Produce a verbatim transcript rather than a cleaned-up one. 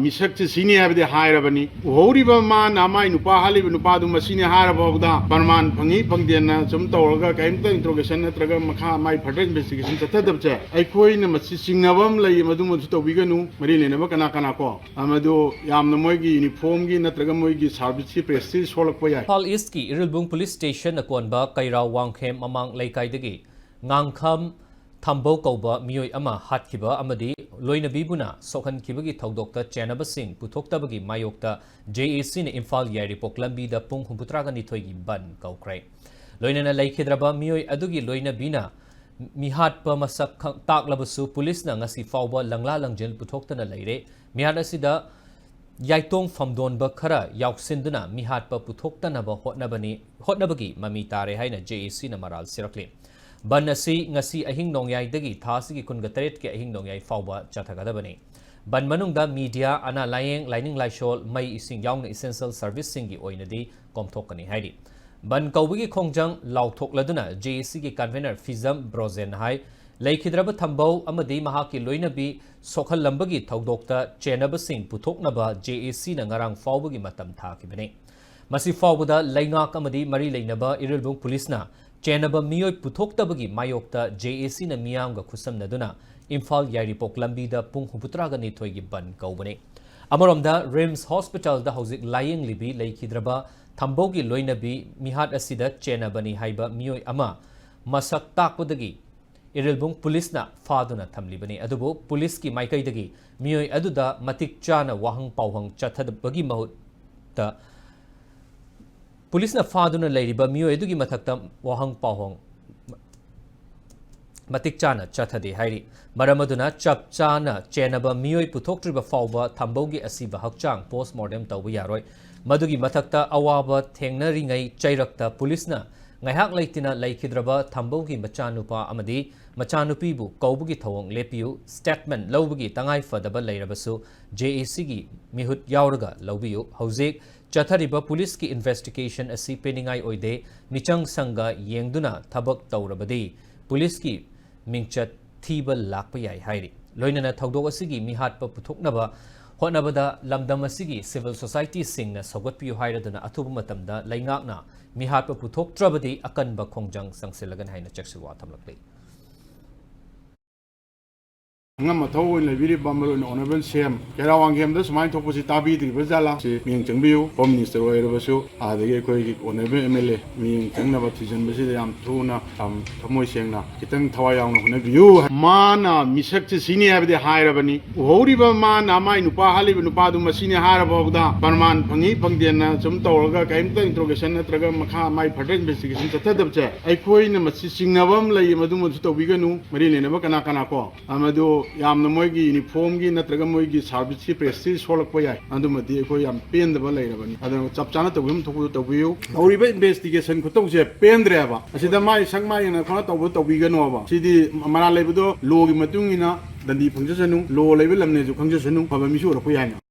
ꯃꯤꯁꯛꯁꯦ ꯁꯤꯅꯤ ꯍꯥꯏꯕꯗꯤ ꯍꯥꯏꯔꯕꯅꯤ꯫ ꯎꯍꯧꯔꯤꯕ ꯃꯥꯅ ꯃꯥꯏ ꯅꯨꯄꯥ ꯍꯥꯠꯂꯤꯕ ꯅꯨꯄꯥꯗꯨ ꯃꯁꯤꯅꯤ ꯍꯥꯏꯔꯕ ꯐꯥꯎꯕꯗ ꯄ꯭ꯔꯃꯥꯟ ꯐꯪꯏ ꯐꯪꯗꯦꯅ ꯁꯨꯝ ꯇꯧꯔꯒ ꯀꯔꯤꯝꯇ interrogation ꯅꯠꯇ꯭ꯔꯒ ꯃꯈꯥ ꯃꯥꯏ further investigation ꯆꯠꯊꯗꯕꯁꯦ ꯑꯩꯈꯣꯏꯅ ꯃꯁꯤ ꯆꯤꯡꯅꯕ ꯑꯃ ꯂꯩ, ꯃꯗꯨꯃꯁꯨ ꯇꯧꯕꯤꯒꯅꯨ꯫ ꯃꯔꯤ ꯂꯩꯅꯕ ꯀꯅꯥ ꯀꯅꯥ ꯀꯣ, ꯃꯗꯨ ꯌꯥꯝꯅ ꯃꯣꯏꯒꯤ uniformꯒꯤ ꯅꯠꯇ꯭ꯔꯒ ꯃꯣꯏꯒꯤ serviceꯀꯤ prestige ꯁꯣꯛꯂꯛꯄ ꯌꯥꯏ꯫ ꯏꯝꯐꯥꯜ ꯏꯁ꯭ꯠꯀꯤ ꯏꯔꯤꯜꯕꯨꯡ ꯄꯨꯂꯤꯁ ꯁ꯭ꯇꯦꯁꯟꯅ ꯀꯣꯟꯕ ꯀꯩꯔꯥꯎ ꯋꯥꯡꯈꯦꯝ ꯃꯃꯥꯡ ꯂꯩꯀꯥꯏꯗꯒꯤ ꯉꯥꯡꯈꯝ ꯊꯝꯕꯧ ꯀꯧꯕ ꯃꯤꯑꯣꯏ ꯑꯃ ꯍꯥꯠꯈꯤꯕ ꯑꯃꯗꯤ ꯂꯣꯏꯅꯕꯤꯕꯨꯅ ꯁꯣꯛꯍꯟꯈꯤꯕꯒꯤ ꯊꯧꯗꯣꯛꯇ ꯆꯦꯟꯅꯕꯁꯤꯡ ꯄꯨꯊꯣꯛꯇꯕꯒꯤ ꯃꯥꯌꯣꯛꯇ J A Cꯅ ꯏꯝꯐꯥꯜ ꯌꯥꯏꯔꯤꯄꯣꯛ ꯂꯝꯕꯤꯗ ꯄꯨꯡ ꯍꯨꯝꯐꯨꯇꯔꯥꯒ ꯅꯤꯊꯣꯏꯒꯤ ꯕꯟ ꯀꯧꯈ꯭ꯔꯦ꯫ ꯂꯣꯏꯅꯅ ꯂꯩꯈꯤꯗ꯭ꯔꯕ ꯃꯤꯑꯣꯏ ꯑꯗꯨꯒꯤ ꯂꯣꯏꯅꯕꯤꯅ ꯃꯤꯍꯥꯠꯄ ꯃꯁꯛ ꯈꯪ-, ꯇꯥꯛꯂꯕꯁꯨ ꯄꯨꯂꯤꯁꯅ ꯉꯁꯤ ꯐꯥꯎꯕ ꯂꯪꯂꯥ ꯂꯪꯖꯦꯜ ꯄꯨꯊꯣꯛꯇꯅ ꯂꯩꯔꯦ꯫ ꯃꯤꯍꯥꯠ ꯑꯁꯤꯗ ꯌꯥꯏꯇꯣꯡ ꯐꯝꯗꯣꯟꯕ ꯈꯔ ꯌꯥꯎꯁꯤꯟꯗꯨꯅ ꯃꯤꯍꯥꯠꯄ ꯄꯨꯊꯣꯛꯇꯅꯕ ꯍꯣꯠꯅꯕꯅꯤ, ꯍꯣꯠꯅꯕꯒꯤ ꯃꯃꯤ ꯇꯥꯔꯦ ꯍꯥꯏꯅ J A Cꯅ ꯃꯔꯥꯜ ꯁꯤꯔꯛꯂꯤ꯫ ꯕꯟ ꯑꯁꯤ ꯉꯁꯤ ꯑꯍꯤꯡ ꯅꯣꯡꯌꯥꯏꯗꯒꯤ ꯊꯥ ꯑꯁꯤꯒꯤ ꯀꯨꯟꯒ ꯇꯔꯦꯠꯀꯤ ꯑꯍꯤꯡ ꯅꯣꯡꯌꯥꯏ ꯐꯥꯎꯕ ꯆꯠꯊꯒꯗꯕꯅꯤ꯫ ꯕꯟ ꯃꯅꯨꯡꯗ media, ꯑꯅꯥ ꯂꯥꯌꯦꯡ, ꯂꯥꯏꯅꯤꯡ ꯂꯥꯏꯁꯣꯜ, ꯃꯩ ꯏꯁꯤꯡ ꯌꯥꯎꯅ essential serviceꯁꯤꯡꯒꯤ ꯑꯣꯏꯅꯗꯤ ꯀꯣꯝꯊꯣꯛꯀꯅꯤ ꯍꯥꯏꯔꯤ꯫ ꯕꯟ ꯀꯧꯕꯒꯤ ꯈꯣꯡꯖꯪ ꯂꯥꯎꯊꯣꯛꯂꯗꯨꯅ J A Cꯒꯤ convener ꯐꯤꯖꯝ ꯕ꯭ꯔꯣꯖꯦꯟ ꯍꯥꯏ, ꯂꯩꯈꯤꯗ꯭ꯔꯕ ꯊꯝꯕꯧ ꯑꯃꯗꯤ ꯃꯍꯥꯛꯀꯤ ꯂꯣꯏꯅꯕꯤ ꯁꯣꯛꯍꯜꯂꯝꯕꯒꯤ ꯊꯧꯗꯣꯛꯇ ꯆꯦꯟꯅꯕꯁꯤꯡ ꯄꯨꯊꯣꯛꯅꯕ J A Cꯅ ꯉꯔꯥꯡ ꯐꯥꯎꯕꯒꯤ ꯃꯇꯝ ꯊꯥꯈꯤꯕꯅꯤ꯫ ꯃꯁꯤ ꯐꯥꯎꯕꯗ ꯂꯩꯉꯥꯛ ꯑꯃꯗꯤ ꯃꯔꯤ ꯂꯩꯅꯕ ꯏꯔꯤꯜꯕꯨꯡ ꯄꯨꯂꯤꯁꯅ ꯆꯦꯟꯅꯕ ꯃꯤꯑꯣꯏ ꯄꯨꯊꯣꯛꯇꯕꯒꯤ ꯃꯥꯌꯣꯛꯇ J A Cꯅ ꯃꯤꯌꯥꯝꯒ ꯈꯨꯠꯁꯝꯅꯗꯨꯅ ꯏꯝꯐꯥꯜ ꯌꯥꯏꯔꯤꯄꯣꯛ ꯂꯝꯕꯤꯗ ꯄꯨꯡ ꯍꯨꯝꯐꯨꯇꯔꯥꯒ ꯅꯤꯊꯣꯏꯒꯤ ꯕꯟ ꯀꯧꯕꯅꯤ꯫ ꯑꯃꯔꯣꯝꯗ RIMS hospitalꯗ ꯍꯧꯖꯤꯛ ꯂꯥꯌꯦꯡꯂꯤꯕꯤ ꯂꯩꯈꯤꯗ꯭ꯔꯕ ꯊꯝꯕꯧꯒꯤ ꯂꯣꯏꯅꯕꯤ ꯃꯤꯍꯥꯠ ꯑꯁꯤꯗ ꯆꯦꯟꯅꯕꯅꯤ ꯍꯥꯏꯕ ꯃꯤꯑꯣꯏ ꯑꯃ ꯃꯁꯛ ꯇꯥꯛꯄꯗꯒꯤ ꯏꯔꯤꯜꯕꯨꯡ ꯄꯨꯂꯤꯁꯅ ꯐꯥꯗꯨꯅ ꯊꯝꯂꯤꯕꯅꯤ꯫ ꯑꯗꯨꯕꯨ ꯄꯨꯂꯤꯁꯀꯤ ꯃꯥꯏꯀꯩꯗꯒꯤ ꯃꯤꯑꯣꯏ ꯑꯗꯨꯗ ꯃꯇꯤꯛ ꯆꯥꯅ ꯋꯥꯍꯪ ꯄꯥꯎꯍꯪ ꯆꯠꯊꯗꯕꯒꯤ ꯃꯍꯨꯠꯇ ꯄꯨꯂꯤꯁꯅ ꯐꯥꯗꯨꯅ ꯂꯩꯔꯤꯕ ꯃꯤꯑꯣꯏ ꯑꯗꯨꯒꯤ ꯃꯊꯛꯇ ꯋꯥꯍꯪ ꯄꯥꯎꯍꯪ ꯃꯇꯤꯛ ꯆꯥꯅ ꯆꯠꯊꯗꯦ ꯍꯥꯏꯔꯤ꯫ ꯃꯔꯝ ꯑꯗꯨꯅ ꯆꯞ ꯆꯥꯅ ꯆꯦꯟꯅꯕ ꯃꯤꯑꯣꯏ ꯄꯨꯊꯣꯛꯇ꯭ꯔꯤꯕ ꯐꯥꯎꯕ ꯊꯝꯕꯧꯒꯤ ꯑꯁꯤꯕ ꯍꯛꯆꯥꯡ post mortem ꯇꯧꯕ ꯌꯥꯔꯣꯏ꯫ ꯃꯗꯨꯒꯤ ꯃꯊꯛꯇ ꯑꯋꯥꯕ ꯊꯦꯡꯅꯔꯤꯉꯩ ꯆꯩꯔꯛꯇ ꯄꯨꯂꯤꯁꯅ ꯉꯥꯏꯍꯥꯛ ꯂꯩꯇꯅ ꯂꯩꯈꯤꯗ꯭ꯔꯕ ꯊꯝꯕꯧꯒꯤ ꯃꯆꯥꯅꯨꯄꯥ ꯑꯃꯗꯤ ꯃꯆꯥꯅꯨꯄꯤꯕꯨ ꯀꯧꯕꯒꯤ ꯊꯧꯑꯣꯡ ꯂꯦꯞꯄꯤꯌꯨ, statement ꯂꯧꯕꯒꯤ ꯇꯉꯥꯏ ꯐꯗꯕ ꯂꯩꯔꯕꯁꯨ J A Cꯒꯤ ꯃꯤꯍꯨꯠ ꯌꯥꯎꯔꯒ ꯂꯧꯕꯤꯌꯨ꯫ ꯍꯧꯖꯤꯛ ꯆꯠꯊꯔꯤꯕ ꯄꯨꯂꯤꯁꯀꯤ investigation ꯑꯁꯤ ꯄꯦꯟꯅꯤꯡꯉꯥꯏ ꯑꯣꯏꯗꯦ, ꯃꯤꯆꯪ ꯁꯪꯒ ꯌꯦꯡꯗꯨꯅ ꯊꯕꯛ ꯇꯧꯔꯕꯗꯤ ꯄꯨꯂꯤꯁꯀꯤ ꯃꯤꯡꯆꯠ ꯊꯤꯕ ꯂꯥꯛꯄ ꯌꯥꯏ ꯍꯥꯏꯔꯤ꯫ ꯂꯣꯏꯅꯅ ꯊꯧꯗꯣꯛ ꯑꯁꯤꯒꯤ ꯃꯤꯍꯥꯠꯄ ꯄꯨꯊꯣꯛꯅꯕ ꯍꯣꯠꯅꯕꯗ ꯂꯝꯗꯝ ꯑꯁꯤꯒꯤ civil societyꯁꯤꯡꯅ ꯁꯧꯒꯠꯄꯤꯌꯨ ꯍꯥꯏꯔꯗꯨꯅ ꯑꯊꯨꯕ ꯃꯇꯝꯗ ꯂꯩꯉꯥꯛꯅ ꯃꯤꯍꯥꯠꯄ ꯄꯨꯊꯣꯛꯇ꯭ꯔꯕꯗꯤ ꯑꯀꯟꯕ ꯈꯣꯡꯖꯪ ꯆꯪꯁꯤꯜꯂꯒꯅꯤ ꯍꯥꯏꯅ ꯆꯦꯛꯁꯤꯜꯋꯥ ꯊꯝꯂꯛꯂꯤ꯫ ꯑꯉꯝ ꯑꯊꯧ ꯑꯣꯏꯅ ꯂꯩꯕꯤꯔꯤꯕ ꯃꯔꯨ ꯑꯣꯏꯅ Honourable C M ꯀꯩꯔꯥ ꯋꯥꯡꯈꯦꯝꯗ ꯁꯨꯃꯥꯏꯅ ꯊꯣꯛꯄꯁꯤ ꯇꯥꯕꯤꯗ꯭ꯔꯤꯕ ꯖꯥꯠꯂꯥ? ꯁꯤ ꯃꯤꯠꯌꯦꯡ ꯆꯪꯕꯤꯌꯨ꯫ Home Minister ꯑꯣꯏꯔꯕꯁꯨ, ꯑꯗꯒꯤ ꯑꯩꯈꯣꯏꯒꯤ Honourable M L A ꯃꯤꯠꯌꯦꯡ ꯆꯪꯅꯕ ꯊꯤꯖꯤꯟꯕꯁꯤꯗ ꯌꯥꯝ ꯊꯨꯅ, ꯌꯥꯝ ꯊꯃꯣꯏ ꯁꯦꯡꯅ, ꯈꯤꯇꯪ ꯊꯋꯥꯏ ꯌꯥꯎꯅ ꯍꯣꯠꯅꯕꯤꯌꯨ꯫ ꯃꯥꯅ ꯃꯤꯁꯛꯁꯦ ꯁꯤꯅꯤ ꯍꯥꯏꯕꯗꯤ ꯍꯥꯏꯔꯕꯅꯤ꯫ ꯎꯍꯧꯔꯤꯕ ꯃꯥꯅ ꯃꯥꯏ ꯅꯨꯄꯥ ꯍꯥꯠꯂꯤꯕ ꯅꯨꯄꯥꯗꯨ ꯃꯁꯤꯅꯤ ꯍꯥꯏꯔꯕ ꯐꯥꯎꯕꯗ ꯄ꯭ꯔꯃꯥꯟ ꯐꯪꯏ ꯐꯪꯗꯦꯅ ꯁꯨꯝ ꯇꯧꯔꯒ ꯀꯔꯤꯝꯇ interrogation ꯅꯠꯇ꯭ꯔꯒ ꯃꯈꯥ ꯃꯥꯏ further investigation ꯆꯠꯊꯗꯕꯁꯦ ꯑꯩꯈꯣꯏꯅ ꯃꯁꯤ ꯆꯤꯡꯅꯕ ꯑꯃ ꯂꯩ, ꯃꯗꯨꯃꯁꯨ ꯇꯧꯕꯤꯒꯅꯨ꯫ ꯃꯔꯤ ꯂꯩꯅꯕ ꯀꯅꯥ ꯀꯅꯥ ꯀꯣ, ꯃꯗꯨ ꯌꯥꯝꯅ ꯃꯣꯏꯒꯤ uniformꯒꯤ ꯅꯠꯇ꯭ꯔꯒ ꯃꯣꯏꯒꯤ serviceꯀꯤ prestige ꯁꯣꯛꯂꯛꯄ ꯌꯥꯏ꯫ ꯑꯗꯨꯃꯗꯤ ꯑꯩꯈꯣꯏ ꯌꯥꯝ ꯄꯦꯟꯗꯕ ꯂꯩꯔꯕꯅꯤ꯫ ꯑꯗꯨꯅ ꯆꯞ ꯆꯥꯅ ꯇꯧꯕꯤꯐꯝ ꯊꯣꯛꯄꯗꯨ ꯇꯧꯕꯤꯌꯨ꯫ ꯇꯧꯔꯤꯕ investigation ꯈꯨꯇꯧꯁꯦ ꯄꯦꯟꯗ꯭ꯔꯦꯕ꯫ ꯑꯁꯤꯗ ꯃꯥꯏ ꯁꯛ ꯃꯥꯏ ꯌꯦꯡꯅ ꯈꯣꯠꯅ ꯇꯧꯕ ꯇꯧꯕꯤꯒꯅꯣꯕ꯫ ꯁꯤꯗꯤ ꯃꯔꯥꯜ ꯂꯩꯕꯗꯣ lawꯒꯤ ꯃꯇꯨꯡ ꯏꯟꯅ ꯗꯟꯗꯤ ꯐꯪꯖꯁꯅꯨ, law ꯂꯩꯕ ꯂꯝꯅꯦꯁꯨ ꯈꯪꯖꯁꯅꯨ, ꯐꯕ ꯃꯤꯁꯨ ꯑꯣꯏꯔꯛꯄ ꯌꯥꯏꯅ꯫